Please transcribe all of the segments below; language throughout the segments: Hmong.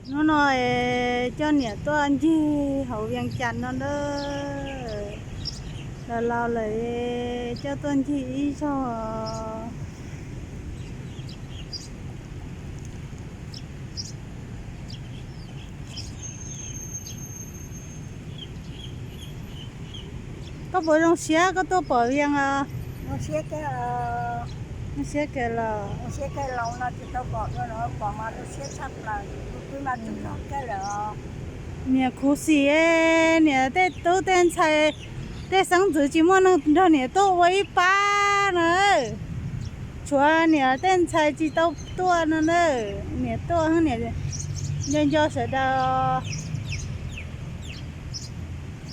Hnub no coj niam tuaj ncig hauv Vias Cas no na. Los laus lawm coj tuaj ncig ib zaug. Koj puas zoo siab koj tuaj pom Vias os? Zoo siab kawg los. Niam khuv xim, niam tej tub tej ntxhais tej xeeb ntxwv tsis muaj neeg nrog niam tuaj ua ib pab na. Tshuav niam tej ntxhais tsis tau tuaj no na. Niam tuaj niam nco nco sawv daws.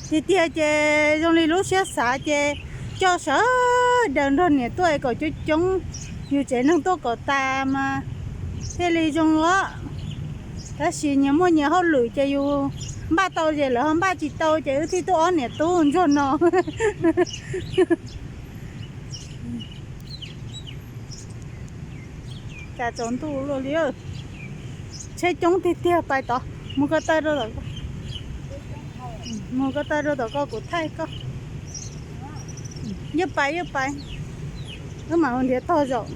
Tiag tiag ces zoo li lub siab xav ces coj sawv daws nrog niam tuaj kom coob coob, yus tsev neeg tuaj kom tas mas thiaj li zoo os. Tab sis nyias muaj nyias hauj lwm ces yus npaj tau ces lawv ho npaj tsis tau ces wb thiaj tuaj ob niam tub ntsuag no. Cas tsaus ntuj luaj li. Tsheb coob tiag tiag, pais tod, mus ko taw rau tom ko, mus ko taw rau tom ko kuv thaij koj. Yeej pais yeej pais, wb mam mus nrhiav tog zaum.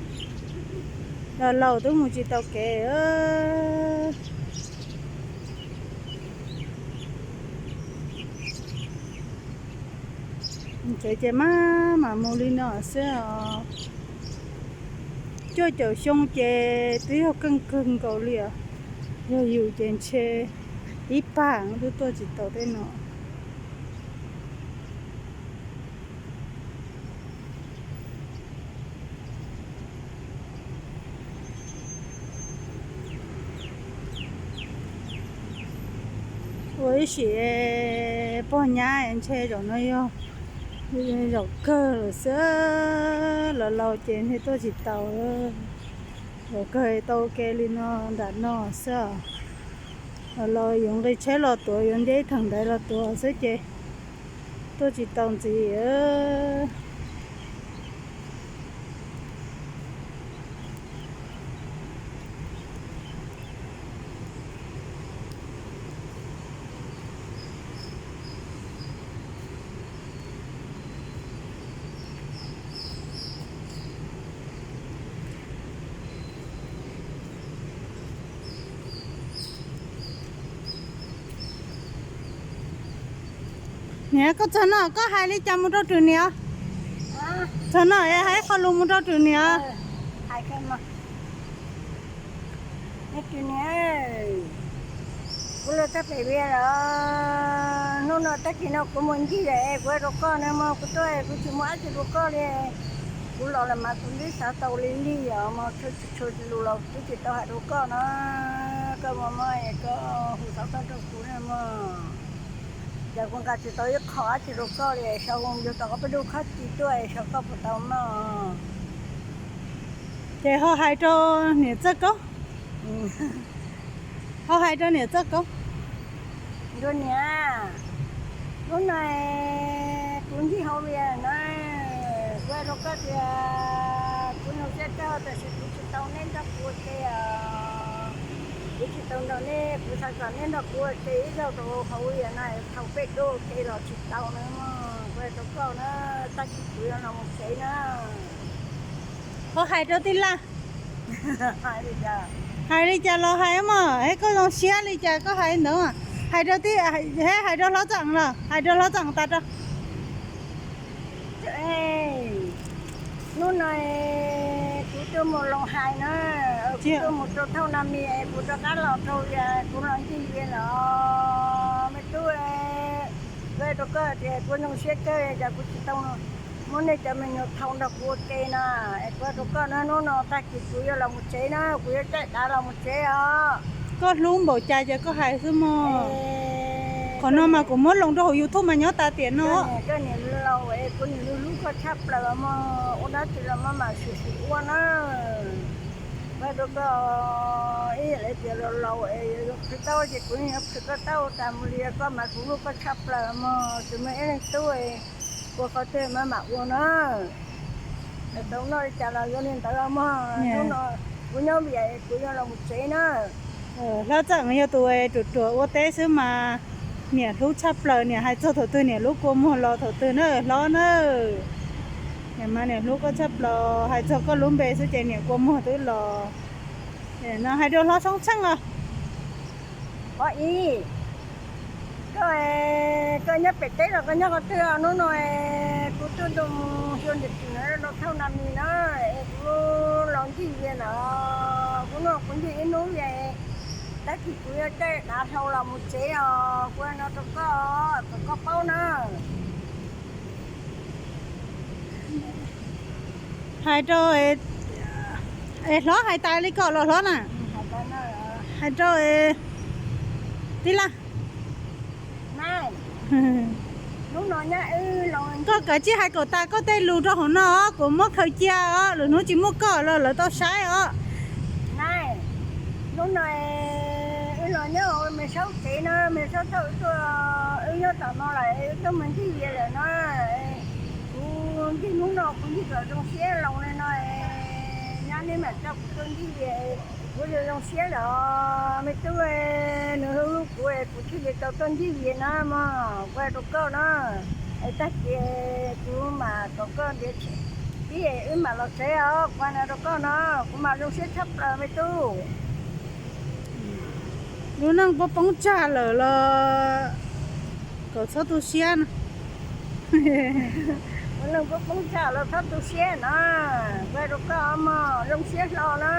Los laus twb mus tsis tau kev. Tsev ces maj mam mus li no xwb os. Cuaj caum xyoo ces twb yog keej kawg nkaus li os. Yog yus ces ntshe ib pag twb tuaj tsis tau tej no. Ua ib sim pog nyab ntshe zaum no yog zaum kawg lawm xwb, los laus ces ntshe tuaj tsis tau. Zaum kawg tau ua ke li no nram no xwb. Los laus yuav nqis tsheb los tuav, yuav nce ib theem ntaiv los tuav xwb ces tuaj tsis tau ntxiv. Niam, koj txog no koj hais li cas mus rau Rwm niam? Txog no hais ib qho lus mus rau Rwm niam. Kuv los txog pem Vias lawm, hnub no tag kis no kuv mus ncig lawm es kuv hais rau koj na mog, kuv tuaj kuv tsis muaj dab tsi rau koj li. Kuv los lawm mas kuv twb xav tau li lig os mog, txhua txhua lus los twb tsis tau hais rau koj na. Koj mog mog es koj hu xov tooj rau kuv na mog. Ces kuv nqa tsis tau ib qho dab tsi rau koj li, sau yug tom qab peb lub khob ci tuaj es sau koj puas tau mog. Ces ho hais rau niam Txawj Kaub, ho hais rau niam Txawj Kaub. Niam, hnub no kuv ncig hauv Vias na, kuv hais rau koj tias kuv zoo siab kawg tab sis kuv tsis tau neb nrog kuv ua ke os. Kuv tsis tau nrog neb, kuv xav kom neb nrog kuv ua ke ib zaug rau hauv Vias no, thaum peb tuaj ua ke los tsis tau na mog. Kuv hais rau koj na, tag kis kuv yuav los mus tsev na. Ho hais rau tij laug, hais li cas los hais mog, es koj zoo siab li cas koj hais ntawd. Hais rau tij, hais rau hlob Txooj los hais rau hlob Txooj tas rau. Hnub no kuv tuaj mus Loos Hais na, kuv tuaj mus rau thauj na mis es kuv rov qab los rau Vias, kuv los ncig Vias lawm me tub. Kuv hais rau koj tias kuv zoo siab kawg cas kuv tsis tau muab nej cov me nyuam thaum nrog kuv ua ke na. Es kuv hais rau koj na, hnub no tag kis kuv yuav los mus tsev na, kuv yuav caij dav los mus tsev os. Koj hlub npaum cas ces koj hais xwb mog. Qhov no mas kuv muab loo rau hauv YouTube mas nyob tas tiam no. Koj niam laus es kuv niam hlub koj tshaj plaws mog, ua dab tsi los maj mam sim sim ua na. Kuv hais rau koj, ib yam li tias laus laus es yuav qhwv tau ces kuv yeej yuav qhwv koj tau tas mus li, koj mas kuv hlub koj tshaj plaws mog, tsis muaj ib leeg tub ua qhov twg maj mam ua na. Tau noj li cas los yuav li ntawd mog. Hnub no kuv nyob Vias kuv yuav los mus tsev na. Hlob Txawj yog tus ruam ruam ua teb xwb mas niam hlub tshaj plaws, niam hais txog thaum twg niam lub kua muag los thaum twg na hlob na. Niam mas niam hlub koj tshaj plaws, hais txog koj lub npe xwb ces niam kua muag twb los. No hais dua hlob Xyoob Txheej os. Hlob Ib, koj, koj nyob pem teb los koj nyob qhov twg? Hnub no kuv tuaj nrog mus xyuas niam txiv na, los thauj nas mis na, es kuv los ncig Vias na, kuv noj kuv ncig ib hnub Vias, tag kis kuv yuav caij dav hlau los mus tsev os, kuv hais no rau koj, kom koj paub na. Hais rau, es hlob hais tas li ko los hlob na? Hais rau tij laug, koj kav tsij hais kom tas koj tej lus rau hauv no os, kuv muab khaws cia os, lwm hnub tsis muaj koj los lawv tau saib os. Hnub no wb los nyob me saub tsev no, me saub thauj wb tuaj, wb nyob tom no lawm, wb tuaj mus ncig Vias lawm no. Kuv ncig hnub no kuv ncig kom zoo siab loo li no, nyab neb mam coj kuv tuaj ncig Vias, kuv zoo zoo siab lawm os me tub. Nws hu hlub kuv, kuv thiaj li tau tuaj ncig Vias na mog, kuv hais rau koj na. Es tag kis kuv mam kom koj ntiav tsheb pib wb mam los tsev os, kuv hais no rau koj no, kuv mas zoo siab tshaj plaws me tub. Lub neej puab poob tsag lawm los kom txhob tu siab no. Lub neej puab poob tsag los txhob tu siab no, kuv hais rau koj mog, zoo siab hlo na.